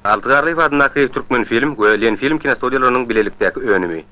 Alty Garlyýew adyndaky Türkmenfilm we Lenfilm kinostudiýalarynyň bilelikdäki önümi.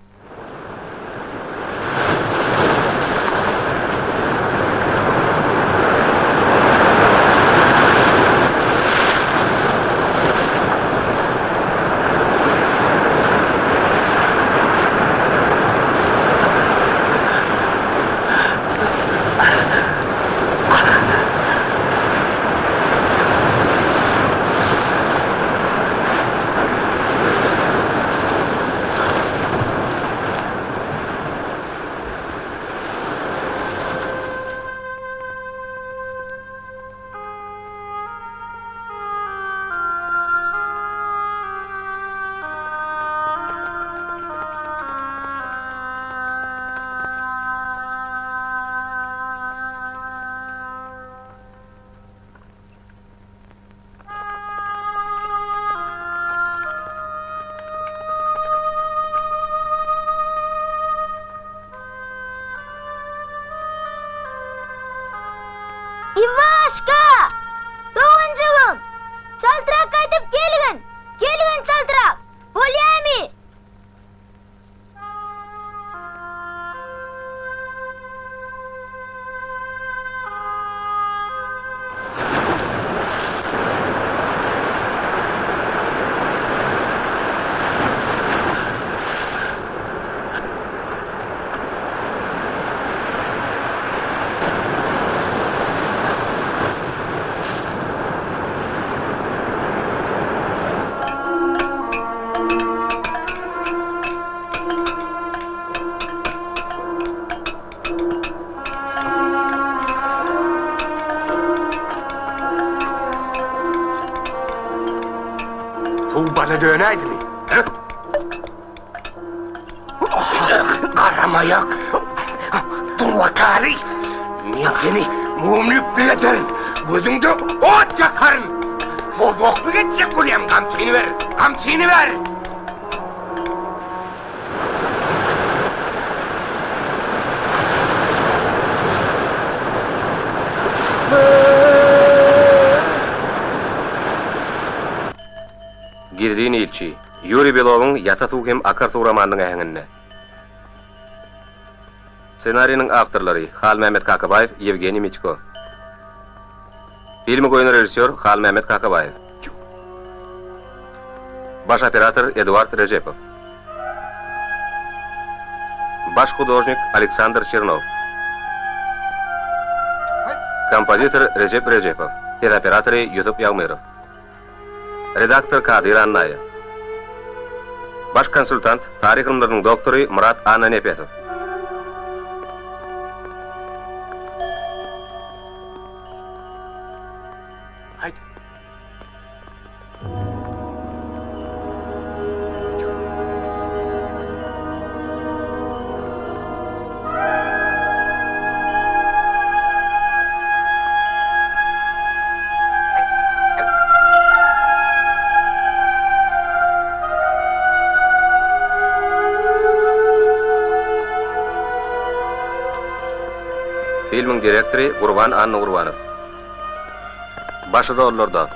Iwaşka! Doganjygym! Çaltrak gaýdyp gelgin! Gelgin çaltrak! Bolýamy? Suw bala dönäýdimi? Hä? Garamaýak! Dur bakaly! Men seni mumluk ederin, gözüňde ot ýakaryn! Bozgaklyk etjek bolýaň, gamçyny ber, gamçyny ber! Gizlin ilçi, Ýuriý Belowyň Ýata suw hem akar suw romanynyň äheňinde. Ssenariniň awtorlary, Halmämmet Kakabaýew, Ýewgeniý Mitko. Filmi goýan režissýor, Halmämmet Kakabaýew. Baş operator, Eduard Rejepow. Baş hudožnik, Aleksandr Çernow. Kompozitor, Rejep Rejepow. Ses operatory, Ýusup Ýagmyrow. Redaktor Kadyr Annaýew. Baş konsultant, taryh ylymlarynyň doktory Myrat Annanepesow. Filmiň direktory Gurban Annagurbanow. Baş rollarda.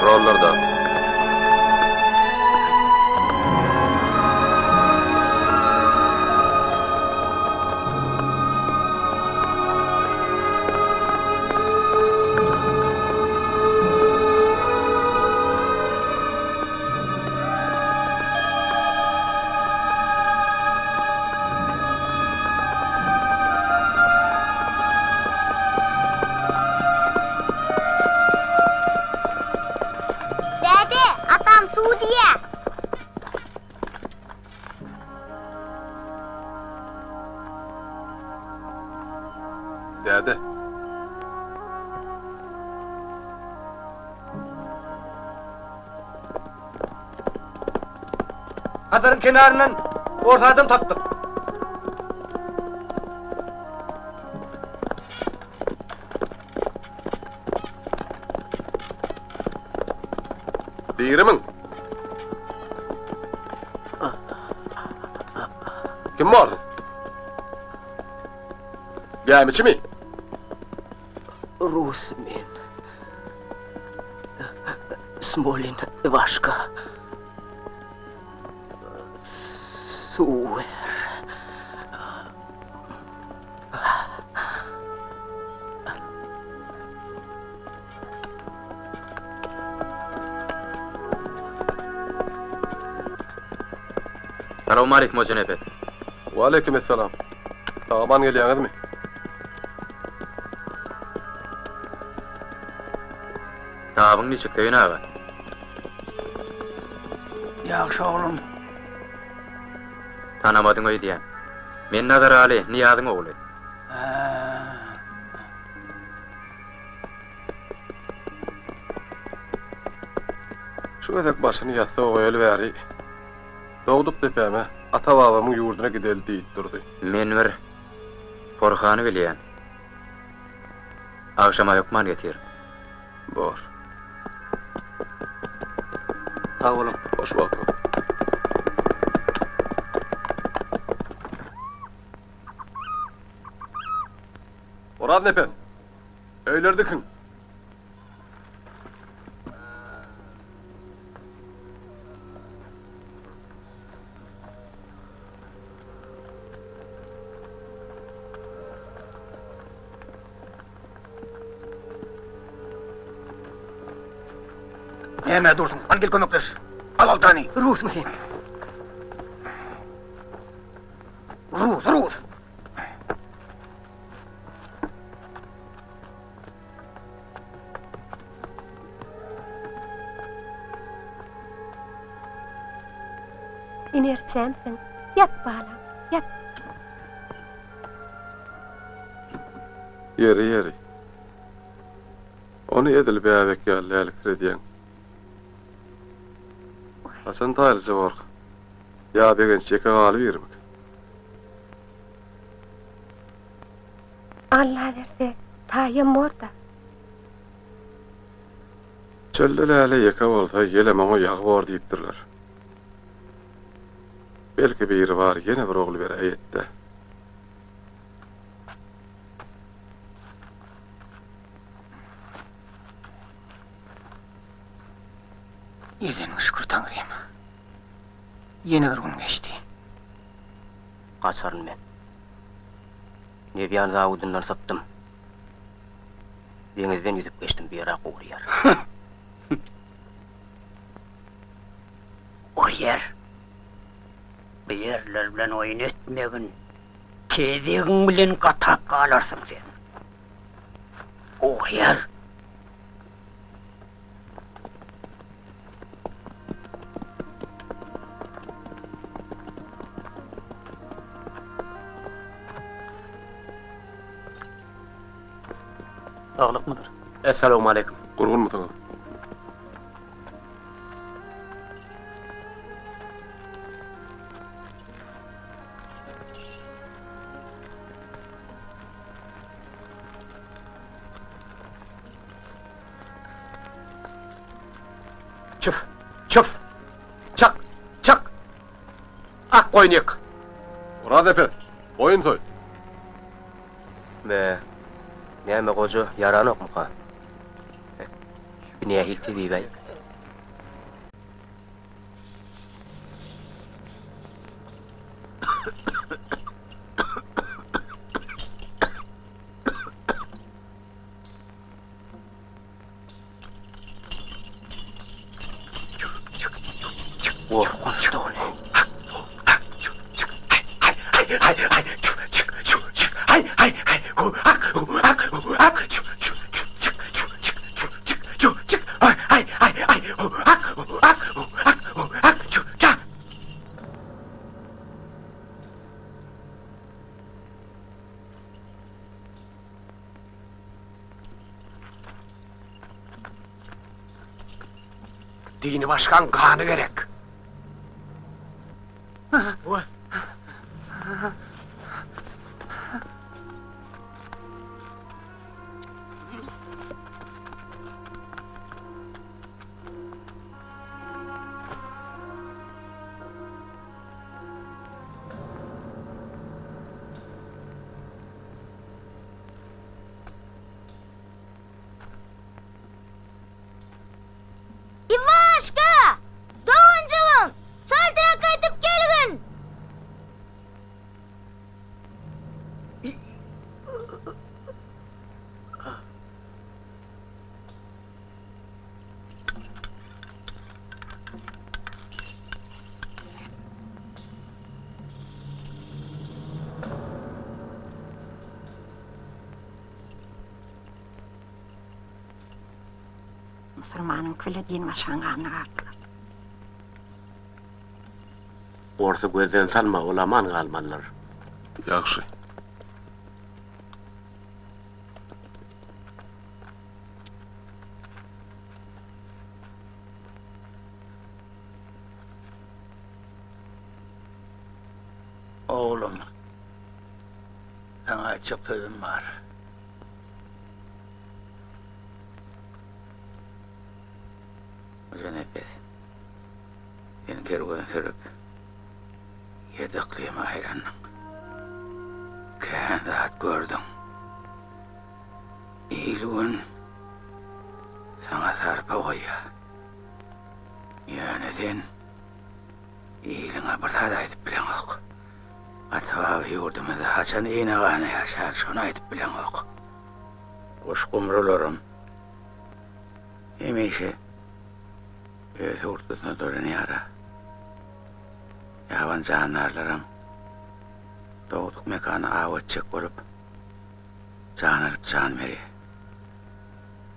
Rollarda. Däde, atam suw diýýä. Däde. Hazaryň kenaryndan ors adam tapdyk. Dirimiň? Kim borsuň? Gämiçimi? Rus men. Smolin Iwaşka. Suw ber. Salowmaleýkim Hojanepes. Waleýkim essalam. Sag-aman gelýäňizmi? Tabyň niçik Söýün aga? Ýagşy oglum. Tanamadyň öýdýän. Men Nazaraly, Nyýazyň ogly. Şu gezek başyny ýassyga goýaly bäri, dogduk depäme, ata-babamyň ýurduna gideli diýip durdy. Men bir porhany bilýän. Agşama hökman getir. Bor. Sag boluň. Hoş wagtyňyz. Oraznepes, öýleri dikiň. Nämä dursuň? Al gel kömekleş. Al oltany. Rusmy sen? Rus, rus. Inerçämsiň. Ýat balam, ýat. Ýeri, ýeri. Ony edil bäbek ýaly läliksiredýäň. Haçan taýlyja borka? Ýa Begenç ýeke galybirmik? Alla berse, taýam bor-da. Çölde läle ýeke bolsa, ýelem oňa ýagy bor diýipdirler. Belki biri bar ýene bir ogul beräýetde. Edeniňe şükür Taňrym. Ýene bir gün geçdi. Gaçaryn men. Nebýan zawodyndan sypdym. Deňizden ýüzüp geçdim, bu ýer-ä gury ýer. Gury ýer. Bu ýerler bilen oýun etmegin. Tezegiň bilen gatap galarsyň sen. Gury ýer. Saglykmydyr? Essalawmaleýkim. Gurgunmysyňyz? Çyf! Çyf! Çak! Çak! Ak goýun ýyk! Oraznepes, goýun soý! Be, näme goja ýaranokmyka? Şu nähili tebigaý? Gorkunç dogry. Dini başgaň gany gerek. Musulmanyňky bile din başgaň ganyna gardylar. Orsy gözden salma, ol aman galmalydyr. Ýagşy. Oglum, saňa aýtjak sözüm bar. Hojanepes, sen kerwen sürüp, ýedi yklyma aýlandyň. Kän zat gördüň. Il-gün saňa sarpa goýýar. Ýöne sen iliňe bir zat aýdyp bileňok. Ata-baba ýurdumyzda haçan ine-gana ýaşar, şony aýdyp bileňok. Guş-gumrularam hemişe öz hurtlusyna dolanýar-a. Ýaban jandarlaram dogduk mekany aw etjek bolup, jan alyp jan berýär.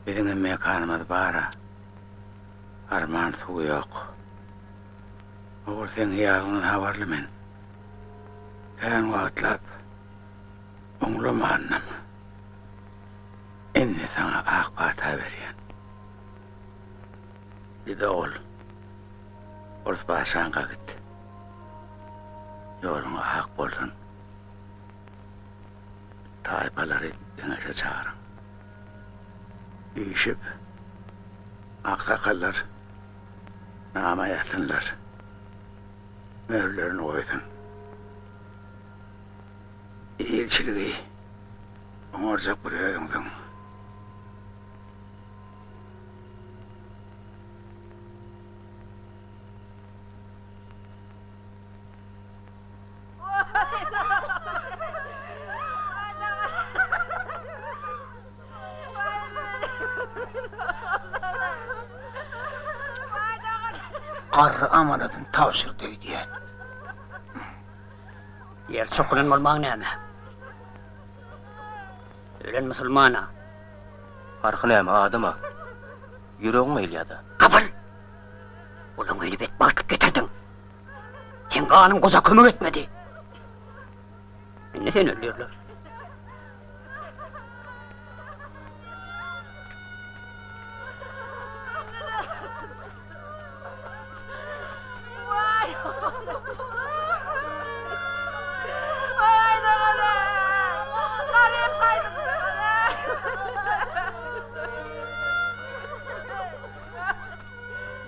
Biziňem mekanymyz bar-a, arman suwy ýok. Ogul seň hyýalyňdan habarly men. Kän wagtlap oňlamandym. Indi saňa ak pata berýän. Git ogul. Ors paşaňka git. Ýoluň ak bolsun. Taýpalary geňeşe çagyryň. Üýşüp, aksakallar nama ýazsynlar. Möhürlerini goýsun. Ilçiligi oňarjak bir özüňsiň. Garry amanadyny tabşyrdy öýdýän. Ýer çokulan bolmagy näme? Ölen musulman-a. Parhy näme, adam-a. Ýüregiň gyýylýa-da. Gapyl! Olaň öýüne betbagtlyk getirdiň. Seň ganyň goja kömek etmedi. Indi seni öldürerler.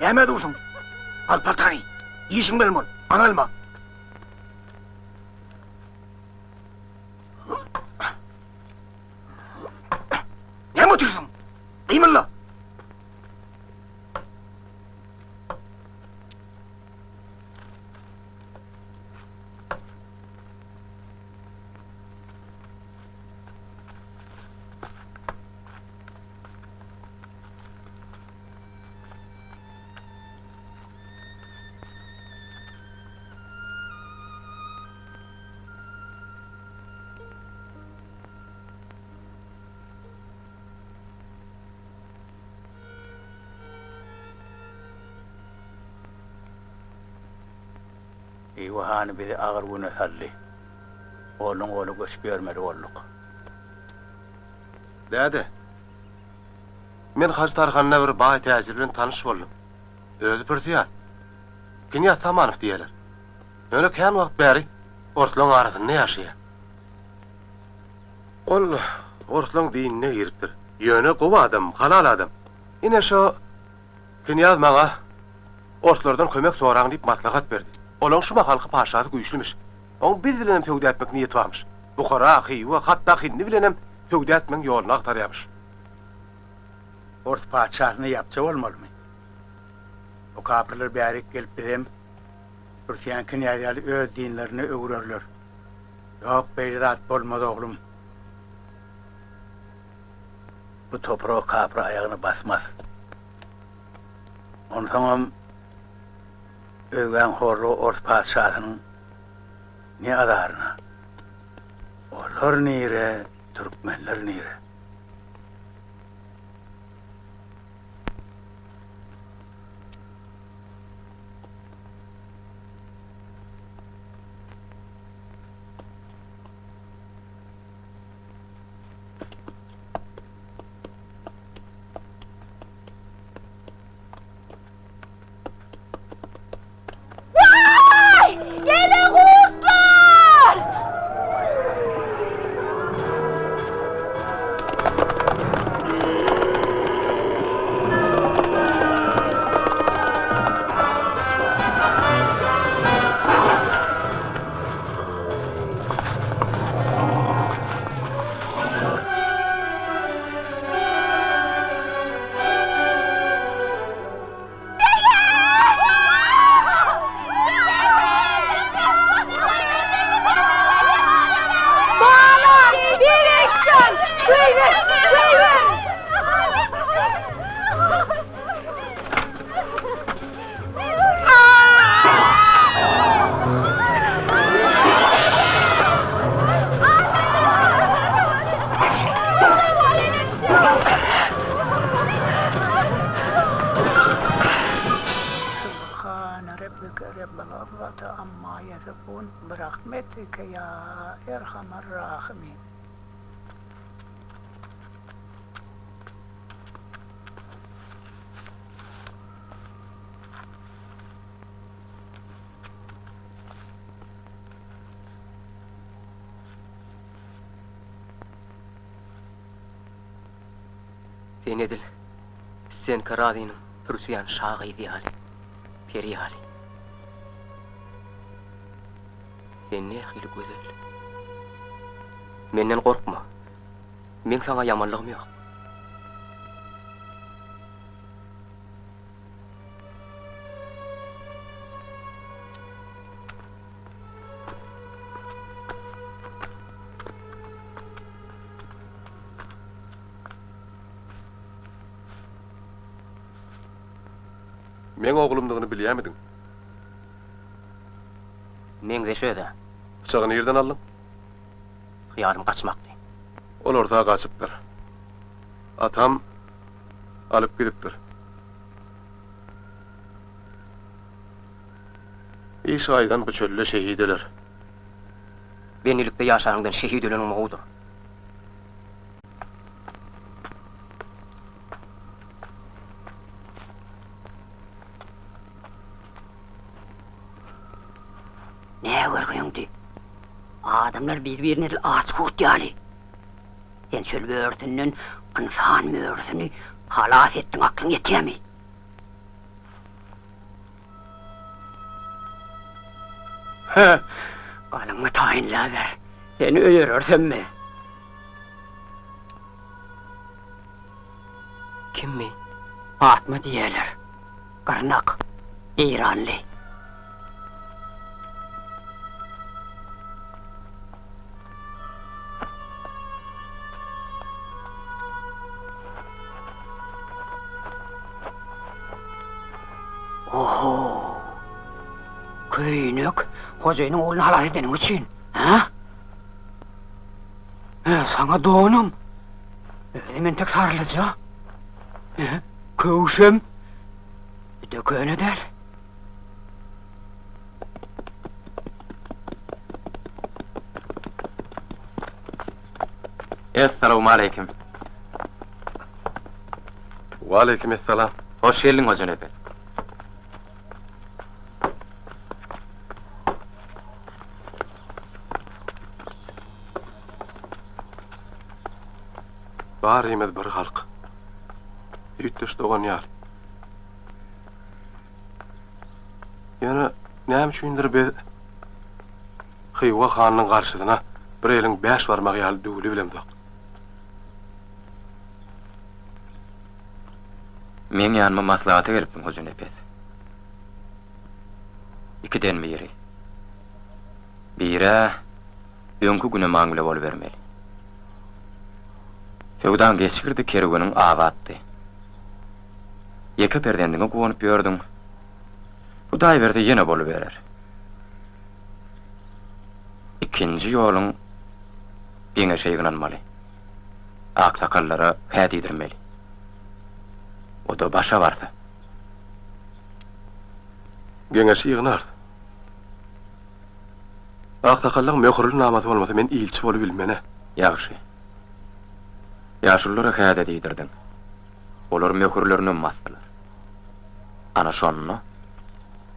Nämä dursuň? Al paltany. Işiň bilen bol. Aňalma. Näme otyrsyň? Gymylla! Hywa hany bizi agyr güne saldy. Goldan-gola göçüp ýörmeli bolduk. Däde, men Hajy Tarhanda bir baý täjir bilen tanyş boldum. Özi pürsiýan. Knýaz Samanow diýýärler. Ýöne kän wagt bäri orslaň arasynda ýaşaýar. Ol orslaň dinine giripdir. Ýöne gowy adam, halal adam. Ine şo knýaz maňa orslardan kömek soraň diýip maslahat berdi. Olaň şu mahalky paşasy güýçlümiş. Oň biz bilenem söwda etmek niýeti barmyş. Buhara, Hywa, hatda Hindi bilenem söwda etmegiň ýoluny agtarýarmyş. Ors patyşasyna ýapja bolmalymy? O kapyrlar bärik gelip bizem Pürsiýan knýaz ýaly öz dinlerine öwrerler. Ýok, beýle zat bolmaz, oglum. Bu topraga kapyr aýagyny basmaz. Onsoňam özgäň horlugy ors patyşasynyň ne azaryna? Olar nire, türkmenler nire? yasifun birahmetike ýa erhamar rahimin. Sen edil Stenka Raziniň pürsýän şa gyzy ýaly, peri ýaly. Sen nähili gözel. Menden gorkma. Meň saňa ýamanlygym ýok. Meň oglumdygyny bilýämidiň? Meňzeş öz-ä. Pyçagy nirden aldyň? Hyýalym gaçmakdy. Olar-da gaçypdyr. Atam alyp gidipdir. Iş gaýdan bu çölde şehit öler. Bendilikde ýaşanyňdan şehit öleniň gowudyr. Nä görgüňdi? Adamlar bir-birine edil aç gurt ýaly. Sen çöl börüsinden ynsan börüsini halas etdiň, aklyň ýetýärmi? Hä, galyňy taýynlaber. Seni öýerersemmi? Kimmi? Patma diýerler. Gyrnak. Eýranly. Oho! Köýnek, hojaýynyň ogluny halas edeniň üçin, hä? Hä, saňa donam. Özem entek sarlyja. Hä, köwşem. Bir-de köne däl. Essalawmaleýkim. Waleýkim essalam. Hoş geldiň Hojanepes. Barymyz bir halk. Süýtdeş dogan ýaly. Ýöne näme üçindir biz Hywa hanynyň garşysyna bir eliň bäş barmagy ýaly düwülibilemzok. Meň ýanyma maslahata gelipsiň, Hojanepes. Ikiden biri. Bir-ä öňki günemaň bile bolubermeli. Söwdaň geçgirdi, kerweniň abatdy. Ýeke perzendiňe guwanyp ýördüň. Hudaý berse ýene boluberer. Ikinji ýoluň geňeşe ýygnanmaly. Aksakallara hä diýdirmeli. O-da başa barsa. Geňeşi ýygnarys. Aksakallaň möhürli namasy bolmasa men ilçi bolubilmen-ä. Ýagşy. Ýaşululara hä-de diýdirdiň. Olar möhürlerinem basdylar. Ana şonda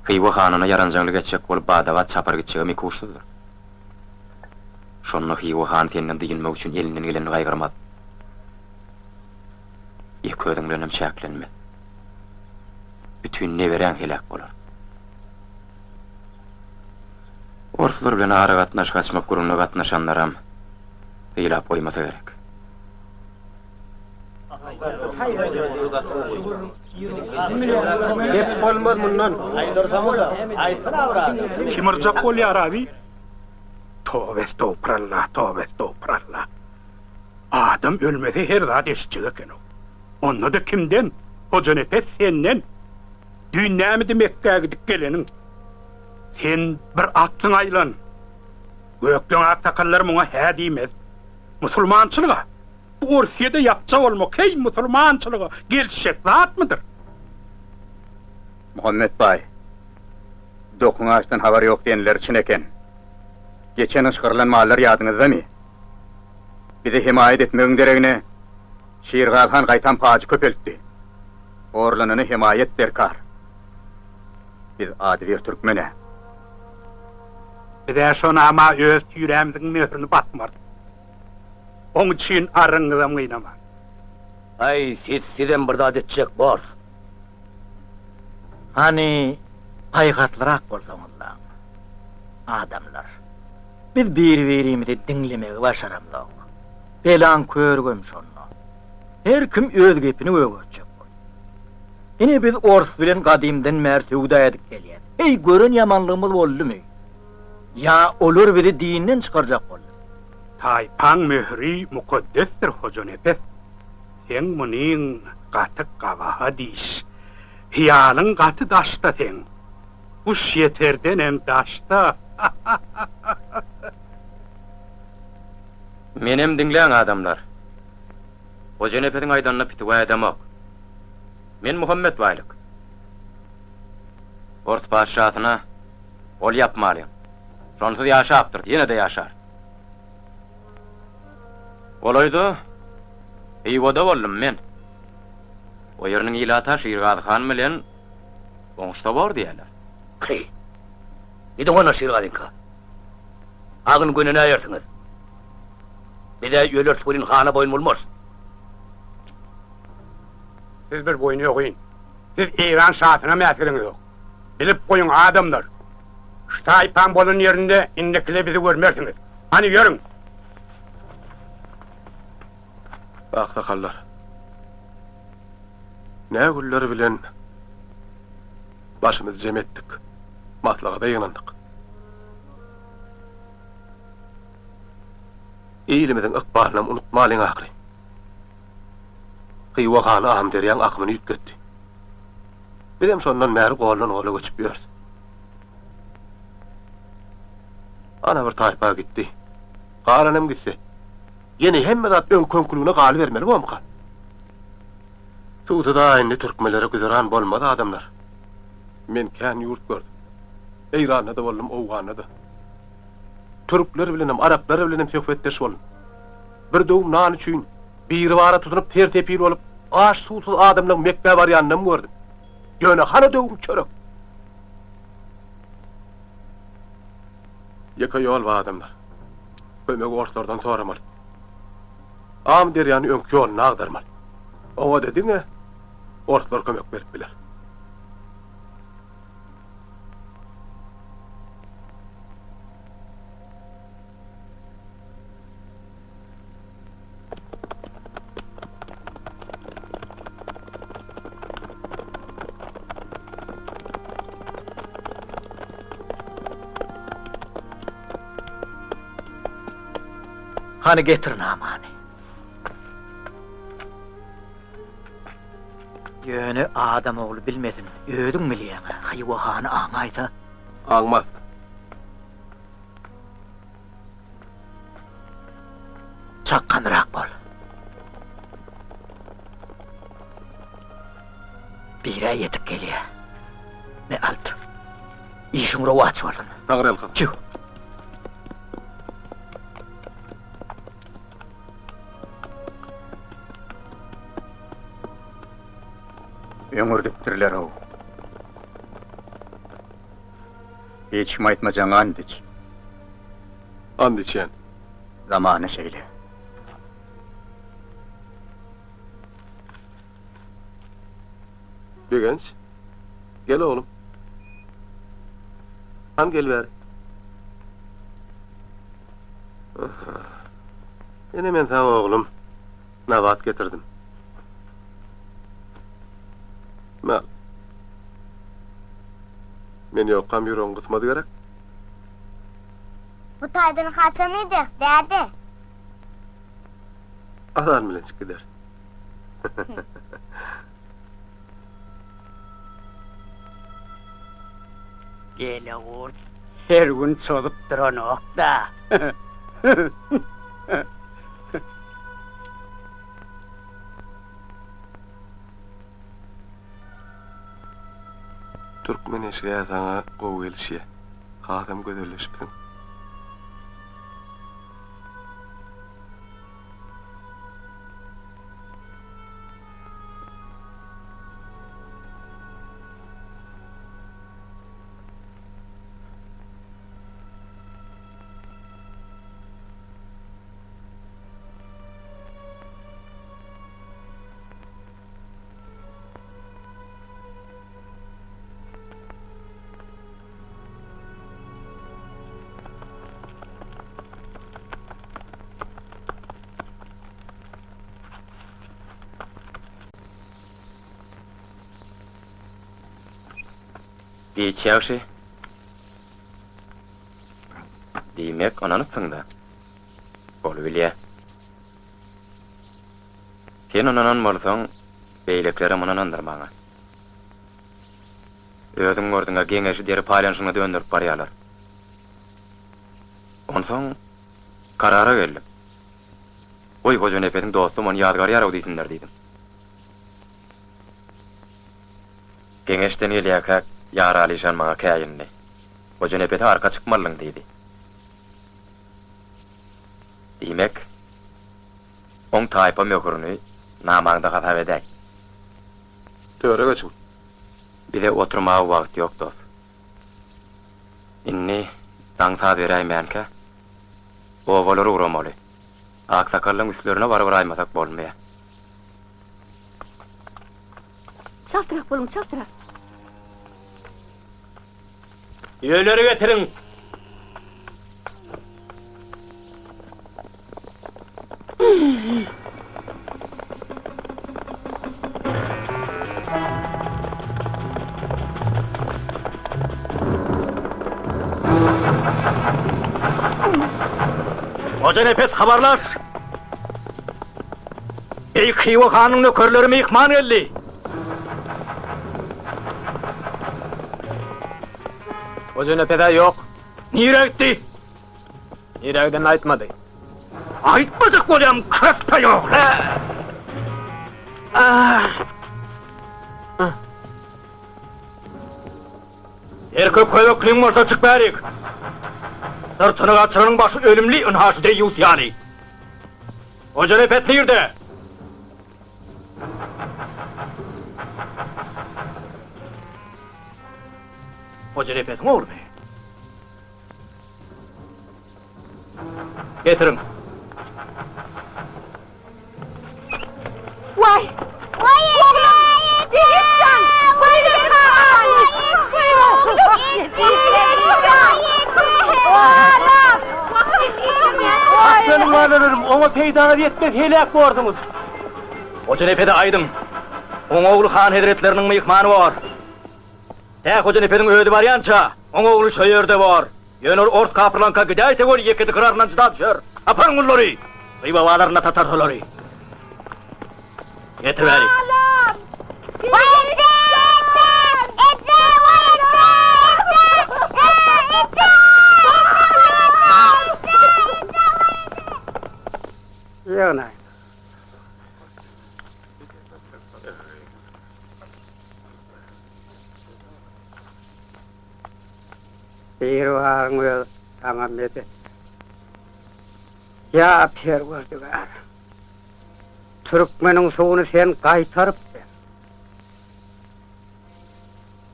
Hywa hanyna ýaranjaňlyk etjek bolup bada-bat çapar gitjegem ikuçsuzdyr. Şonda Hywa hany senden dynmak üçin elinden gelenini gaýgyrmaz. Ýeke özüň bilenem çäklenmez. Bütin neberäň heläk bolar. Orslar bilen aragatnaşyk açmak gürrüňine gatnaşanlaram sylap goýmasa gerek. Gep bolmaz mundan. Kim yrjak bolýar abi? Toba estogpurallah, toba estogpurallah. Adam ölmese her zat eşitjek eken-ow. Onda-da kimden? Hojanepes senden. Düýn nämidi Mekgä gidip geleniň? Sen bir aklyň aýlan. Gökleň aksakallar muňa hä diýmez. Musulmançylyga, bu Orsýede ýapja bolmak heý musulmançylyga gelişjek zatmydyr? Muhammet baý, Dokuň açdan habary ýok diýenleri çyn eken. Geçen gyş gyrylan mallar ýadyňyzdamy? Bize hemaýat etmegiň deregine, Şirgazy han gaýtam pajy köpeltdi. Horlanana hemaýat derkar. Biz adybir türkmen-ä. Biz-ä şo nama öz tirämiziň möhrüni basmarys. Oň üçin arryňyzam gynamaň. Aý, siz, sizem bir zat etjek bors. Hany, paýhaslyrak bolsaňyzlaň, adamlar. Biz bir-birimizi diňlemegi başaramzok. Belaň körügem şonda. Her kim öz gepini gögertjek bolýar. Ine biz ors bilen gadymdan bäri söwda edip gelýäs. Heý, gören ýamanlygymyz boldumy? Ýa olar bizi dinden çykarjak boldumy? Taýpaň möhüri mukaddesdir, Hojanepes. Seň munyň gaty gabahat iş. Hyýalyň gaty daşda seň. Guş ýeterdenem daşda. Menem diňläň adamlar. Hojanepesiň aýdanyna pitiwa edemok. Men Muhammet baýlyk. Ors patyşasyna gol ýapmalyň. Şonsuz ýaşapdyr, ýene-de ýaşar. Golaýda Hywada boldum men. O ýeriniň ilaty-a Şirgazy han bilen oňuşsa bor diýýärler. Heý, gidiň onda Şirgazyňka. Agyn gönenäýersiňiz. Biz-ä öleris welin hana boýun bolmarys. Siz bir boýun egin. Siz Eýran şasynam äsgeriňizok. Bilip goýuň, adamlar! Şu taýpaň bolan ýerinde indikile bizi görmersiňiz. Hany, ýörüň! Aksakallar, nä günler bilen başymyzy jem etdik, maslahata ýygnandyk. Ilimiziň ykbalynam unutmalyň ahyry. Hywa hany Amyderýaň akymyny üýtgetdi. Bizem şondan bäri goldan-gola göçüp ýörüs. Ana bir taýpa gitdi. Galanam gitse, ýene hemme zat öňki-öňküligine galybermeli bomka? Suwsuz-a indi türkmenlere güzeran bolmaz adamlar. Men kän ýurt gördüm. Eýranda-da boldum, Owganda-da. Türkler bilenem, araplar bilenem söhbetdeş boldum. Bir döwüm nan üçin biri-bara tutunyp ter-sepil bolup, aç-suwsuz adamlaň Mekgä barýanynam gördüm. Ýöne hany döwüm çörek? Ýeke ýol bar adamlar. Kömegi orslardan soramaly. Amyderýany öňki ýoluna agdarmaly. Oňa-da diňe orslar kömek berip biler. Hany getir namany. Ýöne adam ogly bilmesin, özüň bilýäň-ä, Hywa hany aňaýsa. Aňmaz. Çakganrak bol. Birä ýetip gelýä. Me alp. Işiň rowaç bolsun. Taňryýalkasyn. Çüw. Öňürdipdirler-ow. Hiç kime aýtmajagyňa and iç. And içýän. Zamana şeýle. Begenç, gel oglum. Hany gel bäri. Aha. Ine men saňa oglum nabat getirdim. Me al. Men ýokkam ýüregiň gysmady gerek? Bu taýdan haçan gideris, däde? Azan bilen çyk gideris. Gelegurt her gün çozup duranok-da. Türkmen eşigi-ä saňa gowy gelişýä. Hasam gözelleşipsiň. Giç ýagşy. Diýmek, ynanypsyň-da. Bolubilýä. Sen ynanan bolsaň, beýlekilerem ynanandyr maňa. Özüň gördüň-ä, geňeşi deri paýlanyşygyna dönderip barýarlar. Onsoň karara geldim. Goý, Hojanepesiň dostam ony ýazgarýar-ow diýsinler diýdim. Geňeşden gelýärkäk, Ýaraly işan maňa käýindi. Hojanepese arka çykmalydyň diýdi. Diýmek, oň taýpa möhürini namaňda hasap edäý. Töre geçiň. Bize oturmaga wagt ýok, dos. Indi daň saz beräýmänkä, obalara ugramaly. Aksakallaň üstlerine barybiraýmasak bolmaýar. Çaltrak boluň, çaltrak! Düýeleri getiriň! Hojanepes habarlaş! Beýik Hywa hanyň nökerleri myhman geldi. Hojanepes-ä ýok. Nirä gitdi? Nirä gidenini aýtmady. Aýtmajak bolýam, köpde ýok. Erkek köýnekliň bolsa çyk bärik. Syrtyny gaçyranyň başy ölümli, ynha şu deýýus ýaly. Hojanepes nirde? Hojanepesiň oglumy? Getiriň. Waý! Waý oglum! Ýigit jan! Waý çagam! Waý oglum! Ýigit jan! Olam! Seniň balalarym, oňa peýdaňyz ýetmez, heläk borsuňyz. Hojanepese aýdyň, oň ogly han hezretleriniň myhmany bor. Tä Hojanepesiň özi barýança, oň ogly şo ýerde bor. Ýöne ol ors kapyrlaňka gidäýse weli ýekesi gyraryndan jyda düşer. Taparyň gullary! Hywa bazarynda tatar olary. Getir bäri. Ýygnaý. Biribaryň özi saňa medet. Ýa Perwerdigär! Türkmeniň suwuny sen gaýtaryp ber.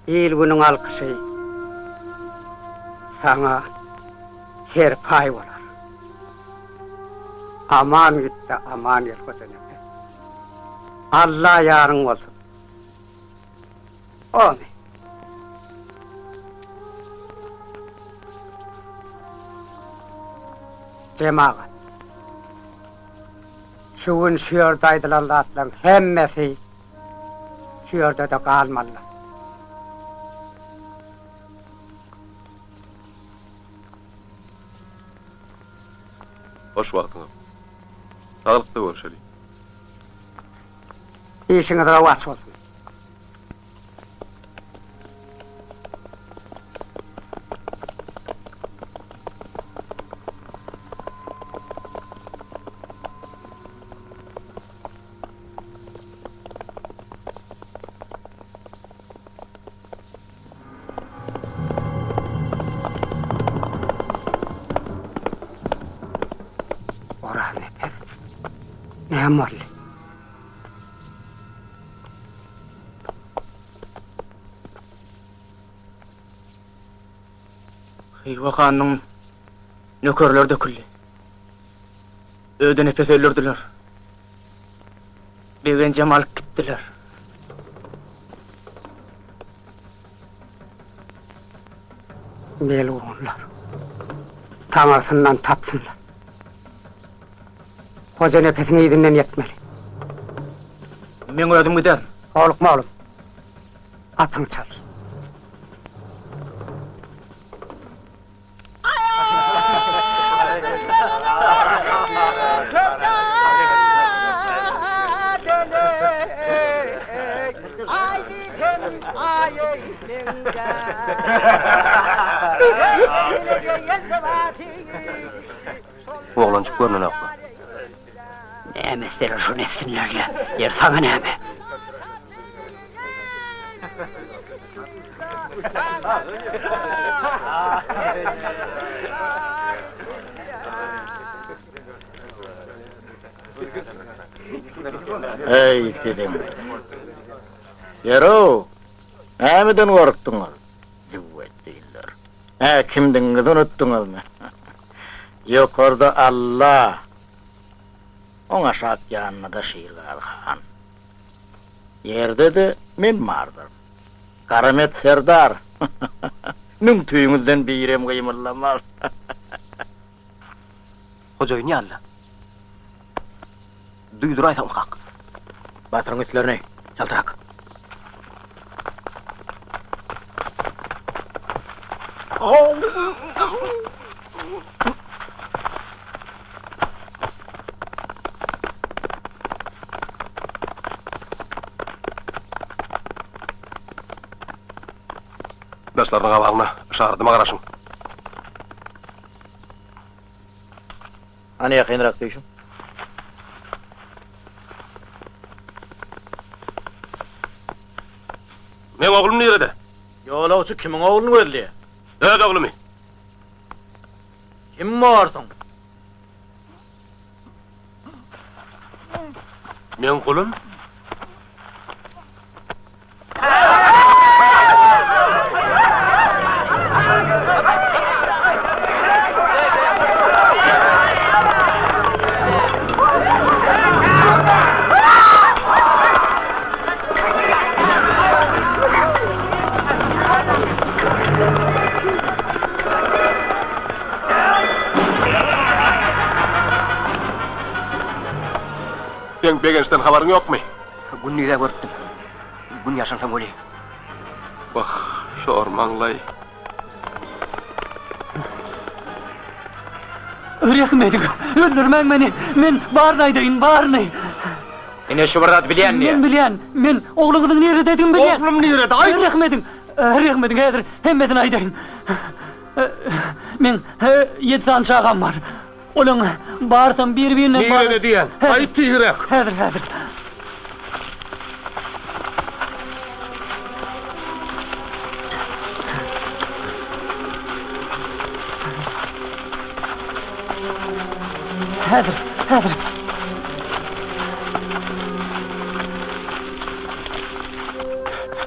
Il-günüň alkyşy saňa serpaý bolar. Aman git-de, aman gel, Hojanepes. Alla ýaryň bolsun. Amin. Jemagat! Şu gün şu ýerde aýdylan zatlaryň hemmesi şu ýerde-de galmalydyr. Hoş wagtyňyz. Saglykda görşeli. Işiňiz rowaç bolsun. Oraznepes, näme boldy? Hywa hanynyň nökerleri döküldi. Ödenepesi öldürdiler. Begenjem alyp gitdiler. Melgunlar. Taňyrsyndan tapsynlar. Hojanepesiň yzyndan ýetmeli. Meň özüm giderin. Howlukma oglum. Atyňy çalyş. Oglanjyk görnenokmy? Näme etseler şony etsinler-le. Ýeri saňa näme? Eý, siziň! Ýer-ow, nämeden gorkduňyz, züwwetdinler? Hä, kimdigiňizi unutdyňyzmy? Ýokarda Alla, oň aşak ýanynda-da Şirgazy han. Ýerde-de men bardyryn. Garamet serdar! Müň tüýüňizden birem gymyldamaz. Hojaýyn ýaly. Duýduraýsaň kak. Batyryň üstlerini, çaltrak. Daşlarynyň gabagyna yşaradyma garaşyň. Hany ýakynrak düýşüň. Meň oglum nirede? Ýolagçy kimiň ogluny gözleýär? Öz oglumy. Kim borsuň? Meň gulum. Seň Begençden habaryň ýokmy? Gündiz-ä görüpdim. Gün ýaşansoň weli. Wah, şor maňlaý. Rehim ediň, öldürmäň meni. Men baryny aýdaýyn, baryny. Ine şu bir zat bilýän diýýär. Men bilýän. Men ogluňyzyň nirededigini bilýän. Oglum nirede, aýt! Rehim ediň, rehim ediň, häzir hemmesini aýdaýyn. Meň ýedi sany çagam bar. Olaň barysam bir-birine Nirede diýýän? Aýt tizräk! Häzir, häzir. Häzir, häzir.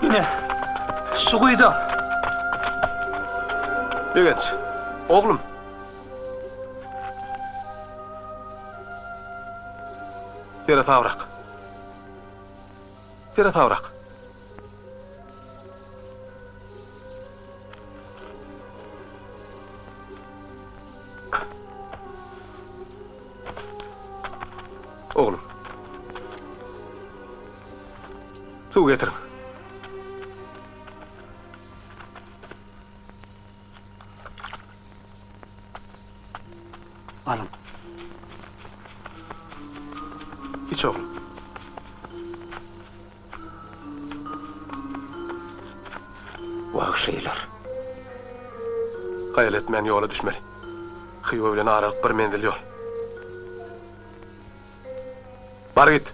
Ine, şu guýuda. Begenç, oglum. Seresabrak. Seresabrak. Oglum. Suw getiriň. Alyň. Iç oglum. Wagşylar. Haýal etmän ýola düşmeli. Hywa bilen aralyk bir menzil ýol. Bar git.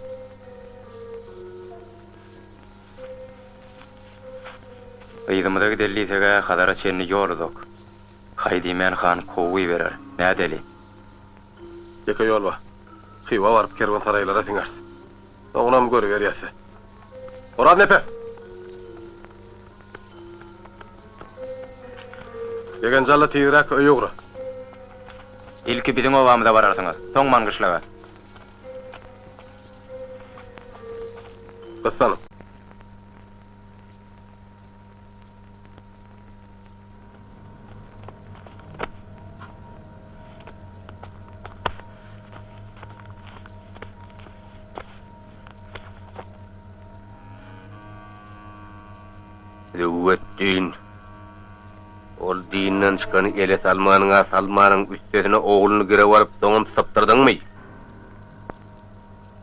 Yzymyza gideli diýseg-ä Hazara çenli ýol uzak. Haý diýmän han kowuberer. Nädeli? Ýeke ýol bar. Hywa baryp kerwensaraýlara siňeris. Soňunam görüberýäs-dä. Oraz nepes! Begenji al-da tizräk öýe ugra. Ilki biziň obamyza bararsyňyz, soň Maňgyşlaga. Gyssanyň. Züwwetdin, ol dinden çykany ele salmanyň-a salmanyň, üstesine ogluny girew alyp, soňam sypdyrdyňmy?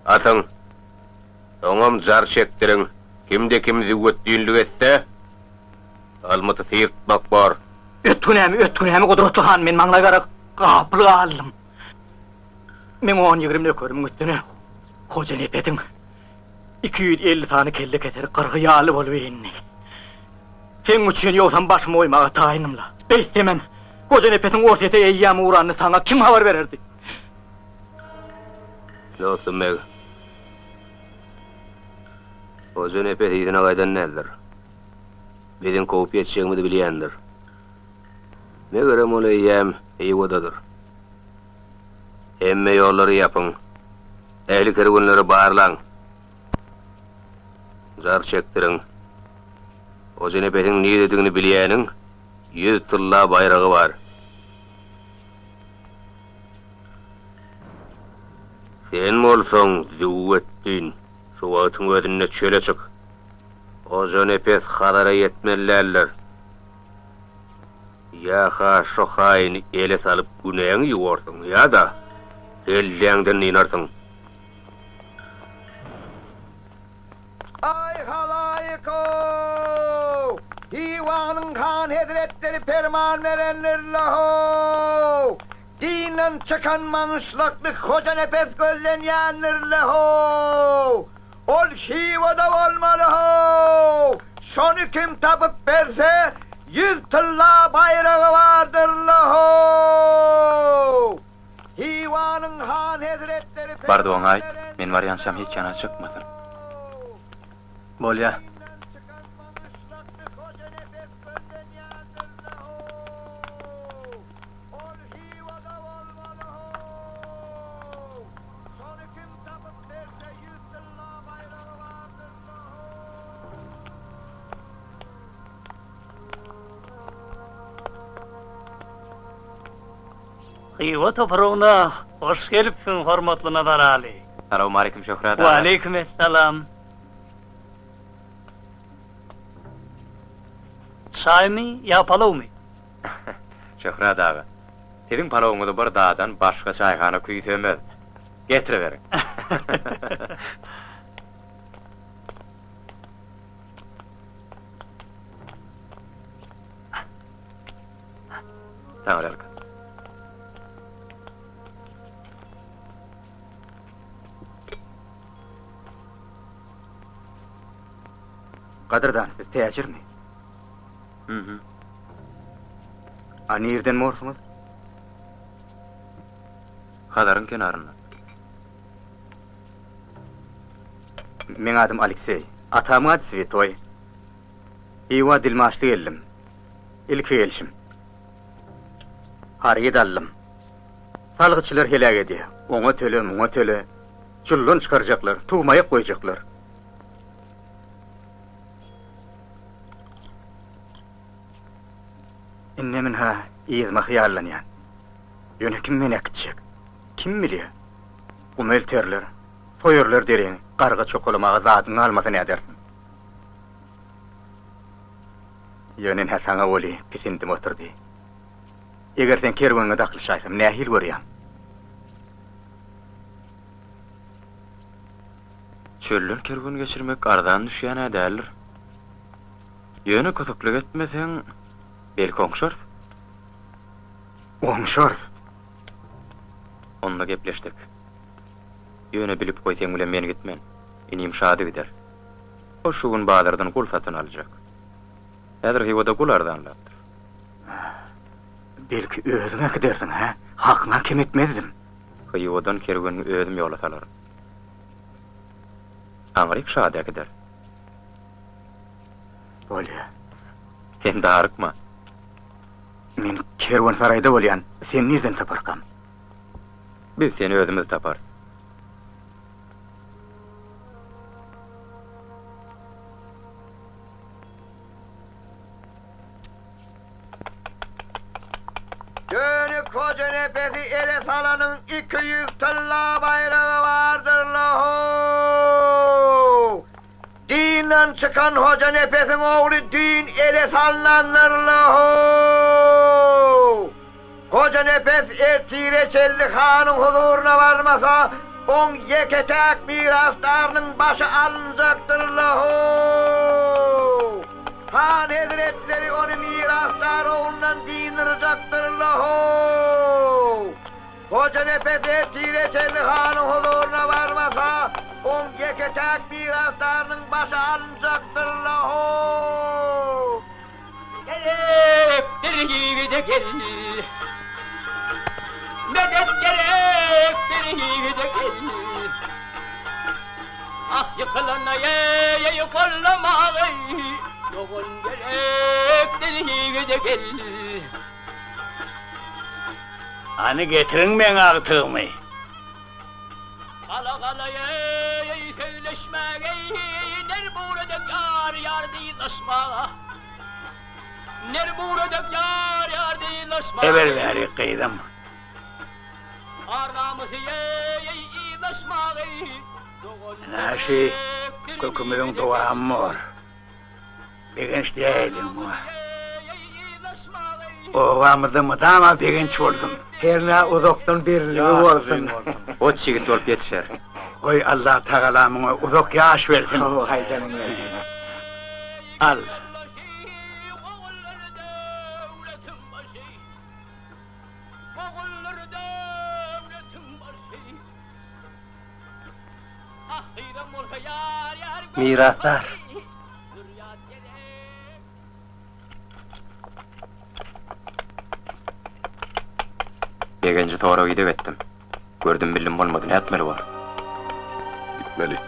Atyň! Soňam jar çekdiriň! Kimde-kim züwwetdinlik etse, almyty syrtmak bor. Öt günämi, öt günämi, gudratly han, men maňlaý gara gapyl galdym. Meň on-ýigrimi nökerimiň üstüne Hojanepesiň 250 sany kelle keser gyrgy ýaly bolup indi. Seň üçin ýogsam başymy goýmaga taýynym-la. Beýtsemem, Hojanepesiň Orsýete eýýäm ugranyny saňa kim habar bererdi? Dostum beg, Hojanepes yzyna gaýdan däldir. Biziň kowup ýetjegimizi bilýändir. Megerem ol eýýäm Hywadadyr. Hemme ýollary ýapyň. Ähli kerwenleri barlaň. Jar çekdiriň. Hojanepesiň niredigini bilýäniň ýüz tylla baýragy bar. Sen bolsaň, Züwwetdin, şu wagtyň özünde çöle çyk. Hojanepes Hazara ýetmeli däldir. Ýa-ha şo haýyny ele salyp günäňi ýuwarsyň, ýa-da kelläňden dynarsyň. Aý halaýyk-ow! Hywanyň han hezretleri perman berendir-le-how! Dinden çykan manyşlykly Hojanepes gözlenýändir-le-how! Ol Hywada bolmaly-how! Şony kim tapyp berse, ýüz tylla baýragy bardyr-la-how! Hywanyň han hezretleri Bardy oňa aýt, men barýançam hiç ýana çykmasyn. Bolýa. Hywa topragyna hoş gelipsiň, hormatly Nazaraly. Salowmaleýkim Şöhrat aga. Waleýkim essalam. Çaýmy ýa palawmy? Şöhrat aga, siziň palawyňyzy bir dadan başga çaýhana küýsemez. Getiriberiň. Taňryýalkasyn. Gadyrdan, siz täjirmi? Mhm. A nirden borsuňyz? Hazaryň kenaryndan. Meň adym Alekseý. Atamyň ady Swetoý. Hywa dilmaçly geldim. Ilki gelşim. Haryt aldym. Salgytçylar heläk edýär. Oňa töle, muňa töle. Juldan çykarjaklar, tugmaýak goýjaklar. Indem ynha yzyma hyýallanýan. Ýöne kim meni äkitjek? Kim bilýär? Guma elterler, soýarlar deriňi, garga çokalamaga zadyň galmasa nädersiň? Ýöne ynha saňa weli pisindim oturdy. Eger seň kerweniňe dakylyşaýsam nähili görýäň? Çölden kerwen geçirmek arzan düşýän-ä däldir. Ýöne kösüklik etmeseň, belki oňşarys. Oňşarys. Onda gepleşdik. Ýöne bilip goý seň bilen men gitmen. Inim Şady gider. Ol şu gün bazardan gul satyn aljak. Häzir Hywada gul arzanlapdyr. Belki özüň äkidersiň, hä? Hakyňa kem etmezdim. Hywadan kerwenini özüm ýola salaryn. Aňryk Şady äkider. Bolýa. Sen darykma. Men kerwensaraýda bolýan, seni nirden taparkam? Biz seni özümiz taparys. Dönük Hojanepesi ele salanyň 200 tylla baýragy bardyr-la-how! Dinden çykan Hojanepesiň ogly düýn ele salnandyr-la-how! Hojanepes ertire çenli hanyň huzuryna barmasa, oň ýeke-täk mirasdarynyň başy alynjakdyr-la-how! mirasdar oglundan dyndyryjakdyrla-how! Hojanepes ertire çenli hanyň huzuryna barmasa, oň ýeke-täk mirasdarynyň başy alynjakdyrla-how! Gerekdir ýigide gel. Medet gerekdir ýigide gel. Ah ýykylanda eý gollamagy dogan gerekdir ýigide gel. Hany getiriň meň agtygymy. Gala gala eý söýleşmäge ner buradek ýar ýar dyzlaşmaga Ner buradek ýar ýar dyzlaşmaga. Eber bäri gyzym. Ar namysy eý yzlaşmaga dogan Ynha şi kökümiziň dowamy bor. Begenç diýäýeliň muňa. Obamyzda mydama begenç bolsun. Hernä uzakdan beriligi bolsun. Goç ýigit bolup ýetişer. Goý Allatagala muňa uzak ýaş bersin. Hawa haýdanyň bersin. Al. Mirasdar. Begenji sorag-ideg etdim. Gördüm-bildim bolmady, nätmeli bor? Gitmeli.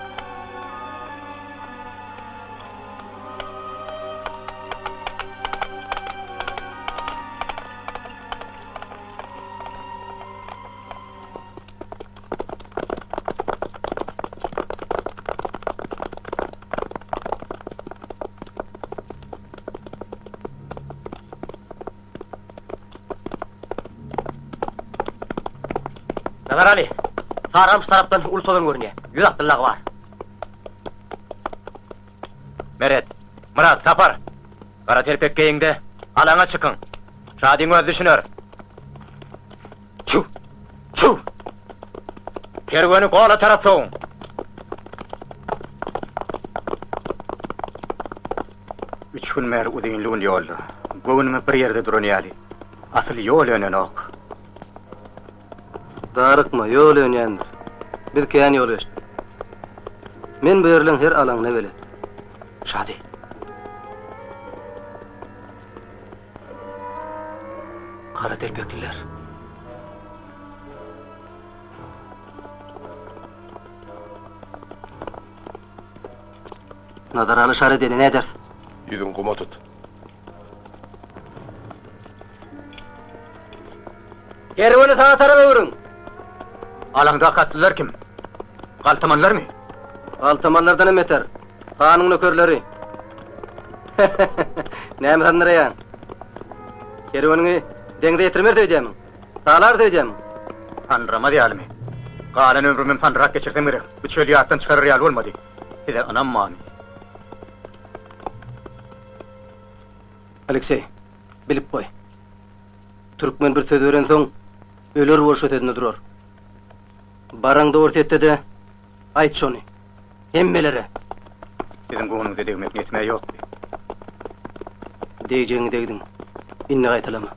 Nazaraly, Saramyş tarapdan uly tozan görünýär. Ýüz atlylagy bar. Meret, Myrat, Sapar! Gara telpek geýiň-de, alaňa çykyň. Şadyň özi düşüner. Çüw! Çüw! Kerweni gola tarap sowuň! Üç gün bäri uzynly gün ýolda. Göwnüme bir ýerde duran ýaly. Asyl ýol önenok. Darykma, ýol önýändir. Biz kän ýol geçdik. Men bu ýerleň her alaňyna belet. Şady. Gara telpekliler. Nazaraly şar edeni näderis? Ýüzüňi guma tut. Kerweni saga tarap öwrüň! Alaňdaky atlylar kim? Galtamanlarmy? Galtamanlardan hem beter. Hanyň nökerleri. Näme sandyraýaň? Kerweniňi deňze ýetirmeris öýdýärmiň? Talarys öýdýärmiň? Sandyramaz ýalymy? Galan ömrümem sandyrap geçirsem gerek. Bu çöl ýatdan çykarar ýaly bolmady. Size ynam barmy? Alekseý, bilip goý. Türkmen bir söz berensoň, öler bolşa sözünde durar. Baraňda Orsýetde-de aýt şony. Hemmelere! Siziň göwnüňize degmek niýetim-ä ýokdy. Degjegiňi degdiň. Indi gaýtalama.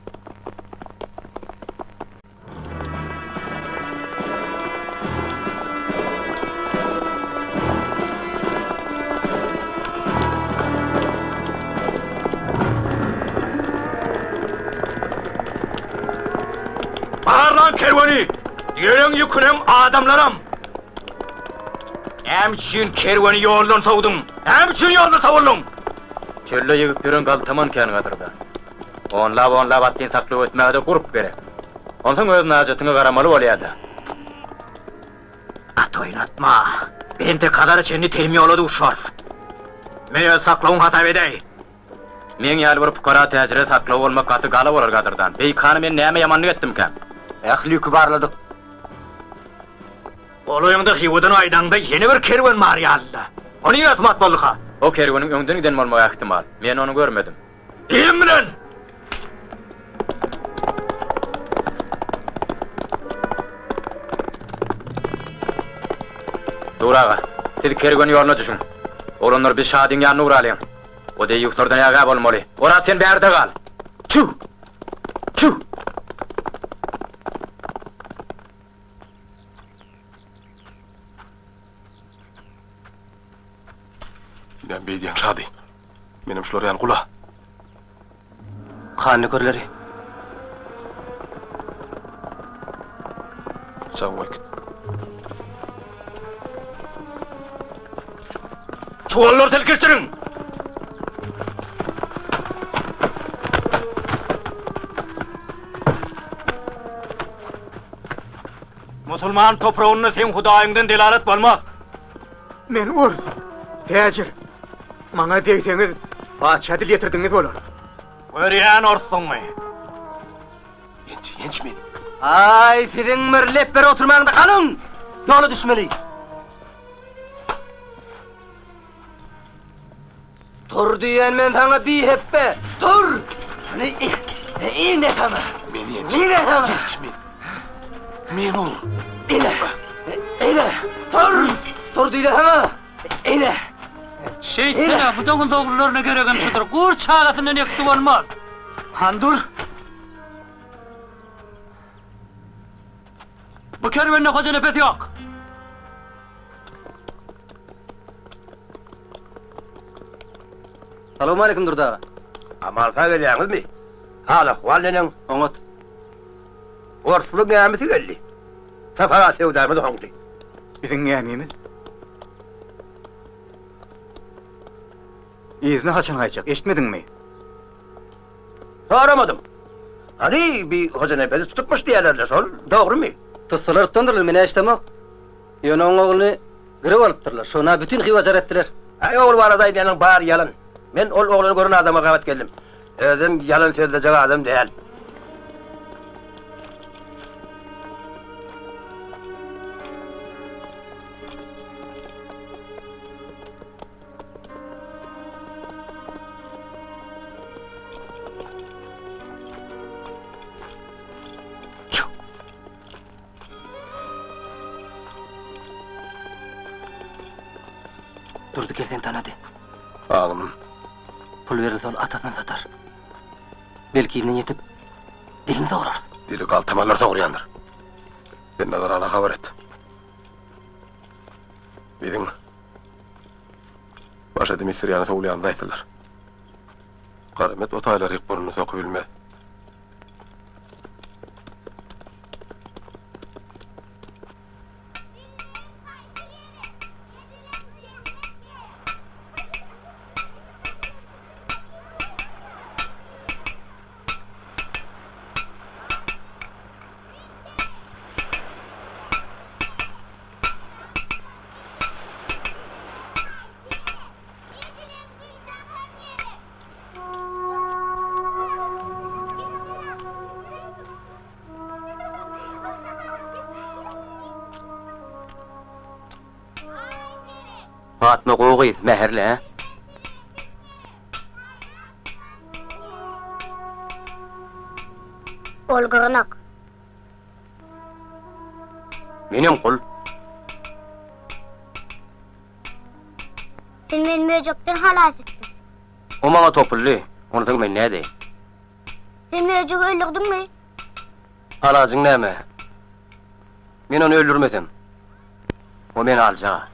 Barlaň kerweni! Ýeriň ýükünem, adamlaram! Näme üçin kerweni ýoldan sowduň? Näme üçin ýoldan sowuldyň? Çölde ýegip ýören galtaman kän gadyrdan. Onlap-onlap atlyny saklap ötmäge-de gurp gerek. Onsoň öz najatyňa garamaly bolýa-da. At oýnatma. Biz entek Hazara çenli telim ýola duşarys. Men öz saklawyň hasap edäý. Meň ýaly bir pukara täjire saklaw bolmak gaty gala bolar gadyrdan. Beýik hana men näme ýamanlyk etdimkäm? Ähli ýüki barladyk. Golaýyňda Hywadan gaýdaňda ýene bir kerwen bar ýalyda. O nirä sumat bolduka? O kerweniň öňden giden bolmagy ähtimal. Men ony görmedim. Kim bilen? Dur aga, siz kerwen ýoluna düşüň. Oglanlar biz Şadyň ýanyna ugralyň. O deýýuslardan ägä bolmaly. Oraz sen bärde gal. Çüw! Çüw! Näme beýdýäň, Şady? Menem şular ýaly gula. Hany nökerleri? Çagyň goý git. Çuwallary silkişdiriň! Musulman topragynda seň hudaýyňdan delalat bolmaz. Men ors, täjir. Maňa degseňiz, patyşa dil ýetirdiňiz bolar. Görýän orsduňmy? Ýenç, ýenç meni. Aý, siziň bir lepbere oturmagyňda galyň! Ýola düşmeli. Tur diýen men saňa bihepbe! Tur! Ine saňa! Meni ýenç. Ine saňa! Ýenç meni. Meni ur. Ine! Ine! Tur! Tur diýle saňa! Ine! Şeýtsene, bu doňuz ogullaryna geregem şudur. Gur çagasyndan ekdi bolmaz. Han dur! Bu kerwende Hojanepes ýok. Salowmaleýkim Durdy aga. Aman-sag gelýäňizmi? Hal-ahwal neneň? Oňat. Orsly gämisi geldi. Sapar aga söwdamyz oňdy. Biziň gämimiz? Yzyna haçan gaýtjak, eşitmediňmi? Soramadym. Hany, bi Hojanepesi tutupmyş diýýärler-le, şol dogrumy? Tutsalar tutandyrlar, men-ä eşidemok. Ýöne oň ogluny girew alypdyrlar. Şona bütin Hywa jar etdiler. Äý, ogul barada aýdýanyň bary ýalan. Men ol oglany gören adama gabat geldim. Özem ýalan sözlejek adam däl. Durdy gel seni tanady. Agnym. Pul berilse ol atasyny satar. Belki yzyna ýetip, dilini sograrys. Dili galtamanlar sogurýandyr. Sen Nazarala habar et. Biziň Maşady Missirýana sowulýanymyzy aýtdylar. Garamet o taýlaryk burnuny sokubilmez. Patma gowy gyz, mähirli, hä? Ol gyrnak. Menem gul. Sen meni möjekden halas etdiň. O maňa topuldy. Onsoň men nädeýin? Sen möjegi öldürdiňmi? Alajyň näme? Men ony öldürmesem, o meni aljag-a.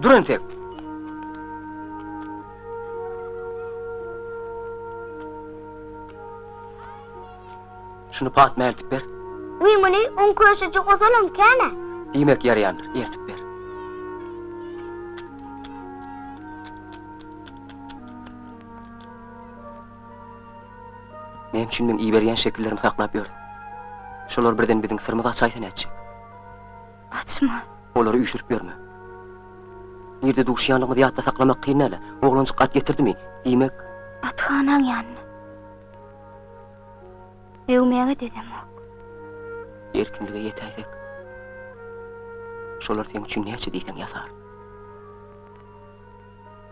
Dur entek. Şuny Patma eltip ber. Wiý muny oň köşejik ozalam kän-ä. Diýmek ýaraýandyr, eltip ber. Näme üçin meň iberýän şekillerimi saklap ýörsüň? Şolar birden biziň syrymyzy açaýsa nätjek? Gaçma. Olary üýşürip ýörme. Nirde duşýanlygymyzy ýatda saklamak kyn däl-ä. Oglanjyk at getirdimi? Diýmek. Athanaň ýanyna. Döwmäge dözemok. Erkinlige ýetäýsek, şolar seň üçin näçe diýseň ýasar.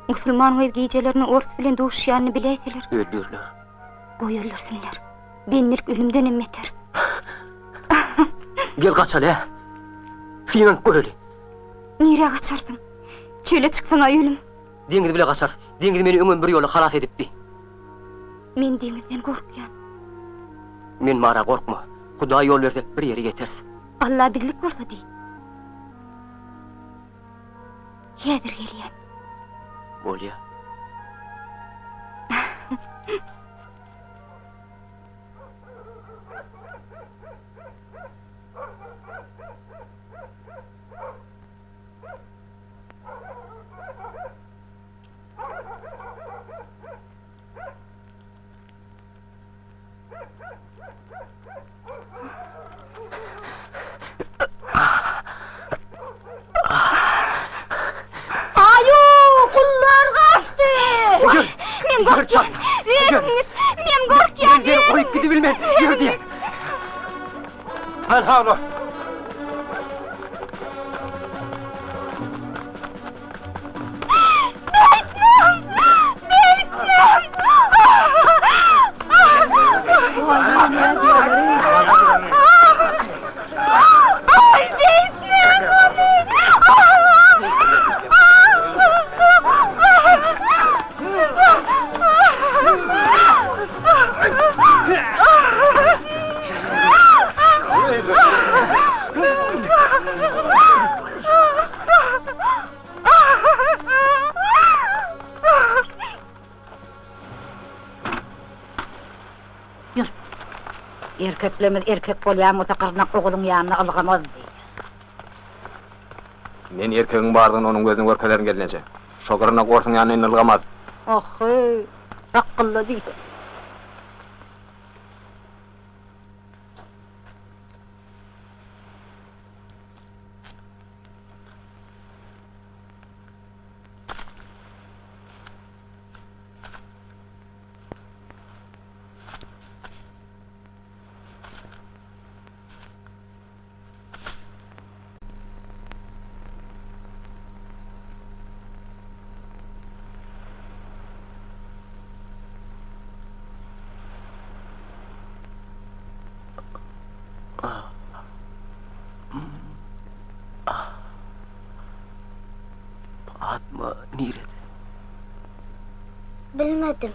Musulman gyz gijelerine ors bilen duşýanyny biläýseler. Öldürler. Goý öldürsinler. Bendilik ölümdenem beter. Gel gaçaly-ä. Synanyp göreli. Nirä gaçarsyň? Çöle çyksaň-a ölüm. Deňiz bile gaçarys. Deňiz meni öňem bir ýola halas edipdi. Men deňizden gorkýan. Men bara gorkma. Hudaý ýol berse bir ýere ýeteris. Alla bizlik bolsa diý. Häzir gelýän. Bolýa. Aýu, gullar gaçdy. Ýör, Men ýör gorkýan. çalt. Ýör. Men gorkýan. Men seni goýup gidibilmen. Ýör diýýän. Hanha olar. Ýör. Erkeklerimiz erkek bolýan bolsa gyrnak ogulyň ýanyna ylgamazdy. Men erkegiň bardygyny onuň gözüne görkezerin gelneje. Şo gyrnak orsuň ýanyna indi ylgamaz. Ahhy, sakgylla diýse. Patma nirede? Bilmedim.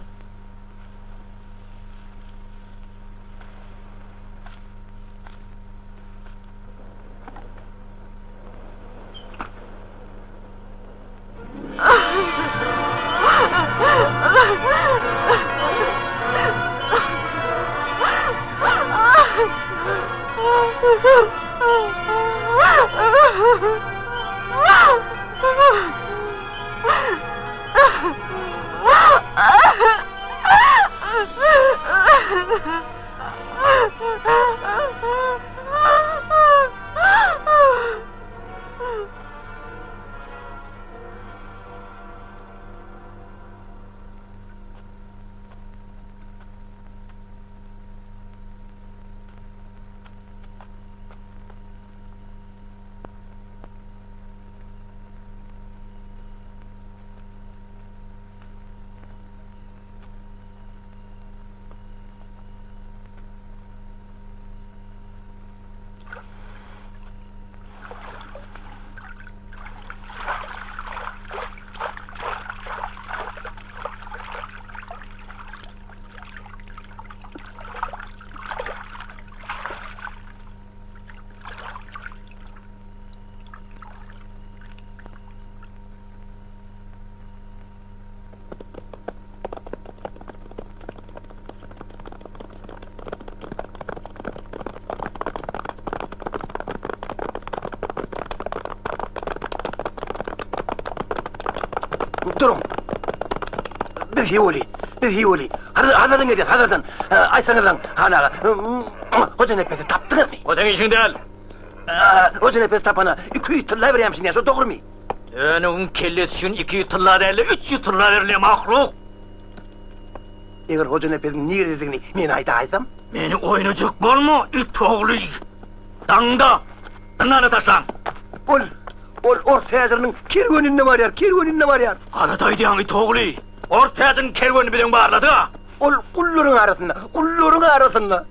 Duruň. Biz Hiweli. Biz Hiweli. Hazardan gelýäs, Hazardan. Aýtsaňyzlaň, han aga. Hojanepesi tapdyňyzmy? O seň işiň däl. Hojanepes tapana 200 tylla berýärmişin diýýär, şo dogrumy? Dönügiň kellesi üçin 200 tylla däl-de, 300 tylla berilýär, mahluk! Eger Hojanepesiň nirededigini men aýdaýsam? Meni oýnajak bolma, it ogly! Daňda! Zyndana taşlaň! Ol, ol ors täjiriniň kerweninde barýar, kerweninde barýar! Galat aýdýaň, it ogly! Ors täjiriniň kerwenini biz öň barladyk-a! Ol gullaryň arasynda, gullaryň arasynda!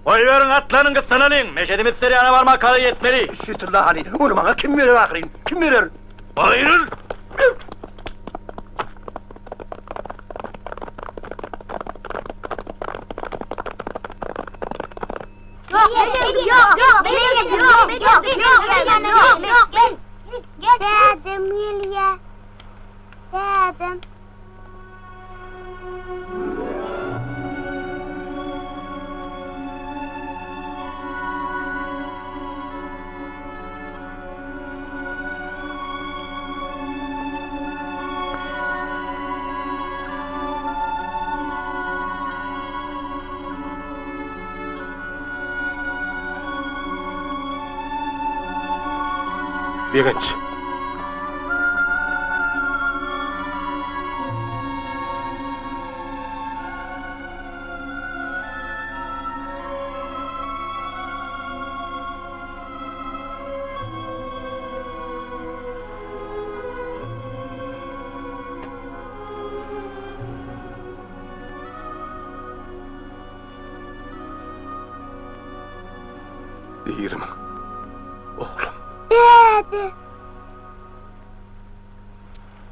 Goýberiň, atlanyň, gyssanalyň! Meşedi Misseriana barmaka-da ýetmeli! Şu tylla hany, ony maňa kim berer ahyryn, kim berer? Aýryl! Dädem gelýär. Dädem. Begenç. Dirimiň, oglum. Däde!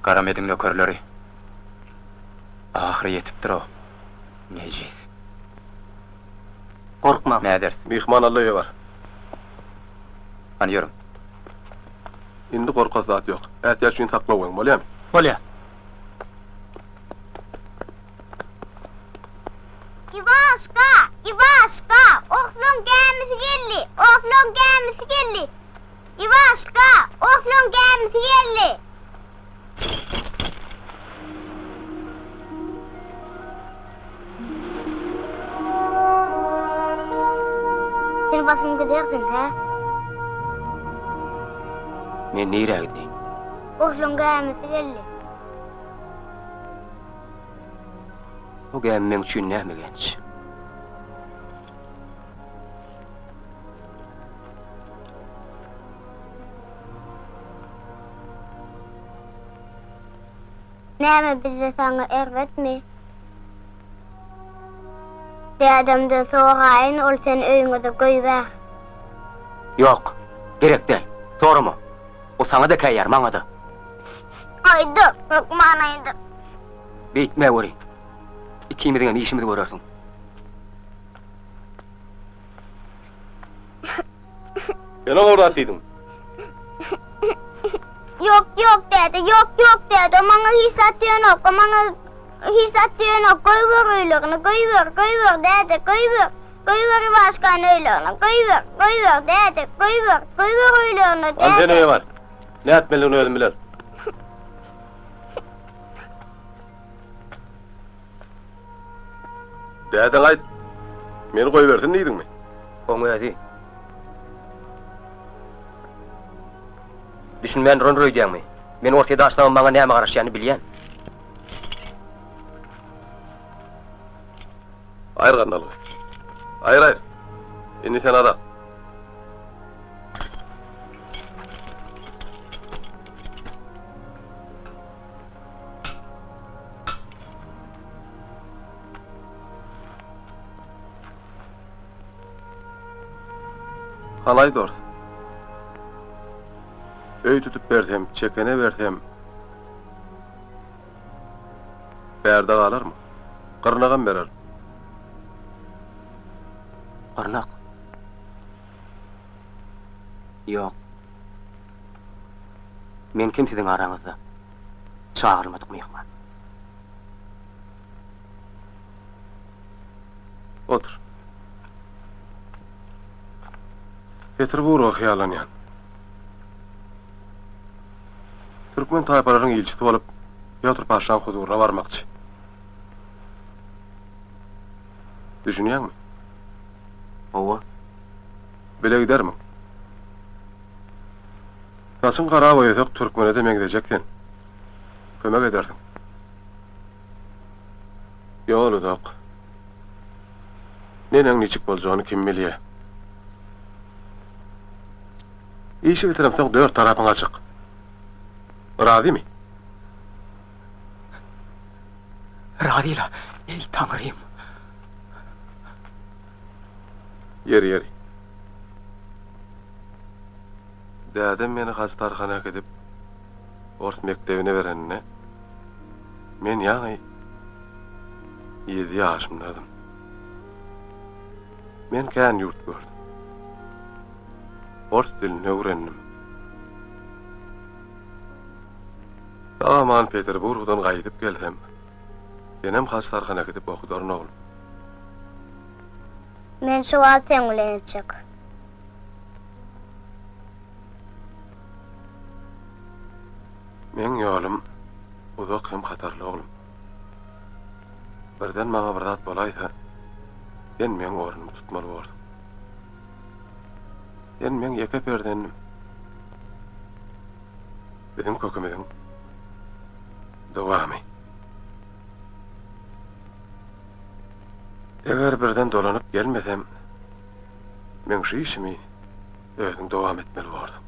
Garamediň nökerleri. Ahyry ýetipdir o nejis. Gorkmaň. Näderis? Myhman alla öýe bar. Hany ýörüň. Indi gorkasy zat ýok. Ätiýaç üçin saklaw goýuň, bolýamy? Bolýa. Iwaşka! Iwaşka! Oslaň gämisi geldi! Oslaň gämisi geldi! Iwaşka! Oslaň gämisi geldi! Sen basym gidersiň, hä? Men nirä gideýin? Oslaň gämisi geldi. Bu gämi meň üçin näme genç? Näme bizde saňa erbetmi? Dädemden soraýyn, ol seni öýüňize goýbär. Ýok, gerek däl. Sorama. O saňa-da käýýär, maňa-da. Aýdyr, hökman aýdyr. Beýtme weli. Ikimiziňem işimizi görersiň. Sen oňa bir zat diýdiň. Ýok, ýok däde, ýok, ýok däde, o maňa hiç zat diýenok, o maňa hiç zat diýenok, goýber öýlerini, goýber, goýber däde, goýber, goýber Iwaşkany öýlerine, goýber, goýber däde, goýber, goýber öýlerine Hany sen däde. öýe bar. Nätmelidigini özüm bilerin. Dädeň aýt, meni goýbersin diýdiňmi? Oň özi. Düşünmän durandyr öýdýäňmi? Men Orsýede açsamam maňa näme garaşýanyny bilýän. Aýyr gandalyňy. Aýyr, aýyr. Indi sen azat. Halaý dors. Öý tutup bersem, çekene bersem, bärde galarmy? Gyrnagam bererin. Gyrnak? Ýok. Men kim siziň araňyzda? Çagyrylmadyk myhman. Otur. Peterburga hyýallanýan. Türkmen taýpalarynyň ilçisi bolup, Pýotr paşaň huzuryna barmakçy. Düşünýäňmi? Hawa. Bile gidermiň? Saçyň gara boýasak türkmene-de meňzejek sen. Kömek edersiň. Ýol uzak. Neneň niçik boljagyny kim bilýä. Işi bitiremsoň dört tarapyň açyk. Razymy? Razyla, eý Taňrym! Ýeri, ýeri. Dädem meni Hajy Tarhana äkidip, ors mekdebine bereninde, men ýaňy ýedi ýaşymdadym. Men kän ýurt gördüm. Ors dilini öwrendim. Sag-aman Peterburgdan gaýdyp gelsem, senem Hajy Tarhana äkidip okudaryn, oglum. Men şu wagt seň bilen etjek. Meň ýolum uzak hem hatarly oglum. Birden maňa bir zat bolaýsa, sen meň ornumy tutmaly borsuň. Sen meň ýeke perzendim. Biziň kökümiziň dowamy. Eger birden dolanyp gelmesem, meň şu işimi özüň dowam etmeli borsuň.